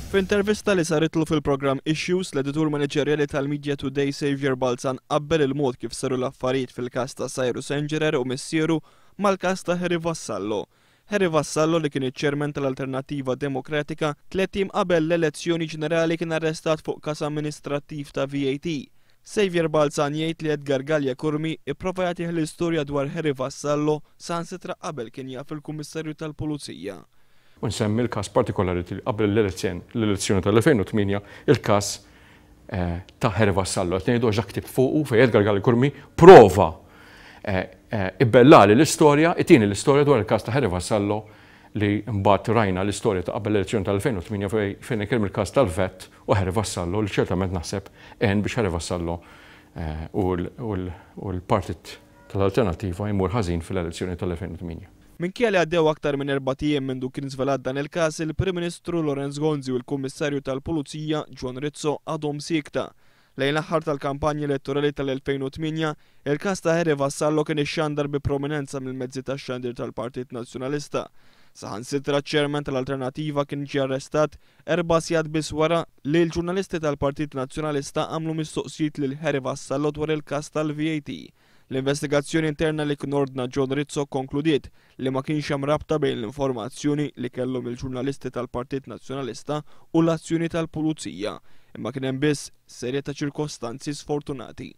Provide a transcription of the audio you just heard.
F'intervista li saritlu fil-programm Issues, l-editur maniġerjali tal-Media Today Saviour Balzan qabbel il-mod kif saru l-affarijiet fil-każ ta' Cyrus Engerer u missieru mal-każ ta' Harry Vassallo. Harry Vassallo li kien iċ-chairman tal-Alternattiva Demokratika tlett ijiem qabel l-elezzjoni ġenerali kien arrestat fuq każ amministrattiv ta' VAT. Saviour Balzan jgħid li Edgar Galea Curmi ipprova jagħtih l-istorja dwar Harry Vassallo saħansitra qabel kien jaf il-Kummissarju tal-Pulizija. U nsemmi l-każ partikolari qabel l-elezzjoni tal-2008, il-każ ta' Harry Vassallo. Qed ngħidu għax dak ktibt fuqu fejn Edgar Galea Curmi prova ibbellali l-istorja, itini l-istorja dwar il-każ ta' Harry Vassallo li mbagħad rajna l-istorja ta' qabel l-elezzjoni tal-2008 fejn kien il-każ tal-VAT u Harry Vassallo li ċertament naħseb għen biex Harry Vassallo u l-partit tal-Alternattiva jmur ħażin fil-elezzjoni tal-2008. Minkejja li għaddew aktar minn erbat ijiem mindu kien żvelat dan il-każ, il-Prim Ministru Lawrence Gonzi u l-Kummissarju tal-Pulizija John Rizzo għadhom siekta. Lejn l-aħħar tal-kampanja elettorali tal-2008, il-każ ta' Harry Vassallo kien ixxandar bi prominenza mill-mezzi tax-xandir tal-Partit Nazzjonalista. Saħansitra ċ-chairman tal-Alternattiva kien ġie arrestat 4 sigħat biss wara li l-ġurnalisti tal-Partit Nazzjonalista għamlu mistoqsijiet lil Harry Vassallo dwar il-każ tal-VAT. L-investigazzjoni interna li kien ordna John Rizzo kkonkludiet li ma kienx hemm rabta bejn l-informazzjoni li kellhom il-ġurnalisti tal-Partit Nazzjonalista u l-azzjoni tal-Pulizija, imma kien hemm biss serje ta' ċirkostanzi sfortunati.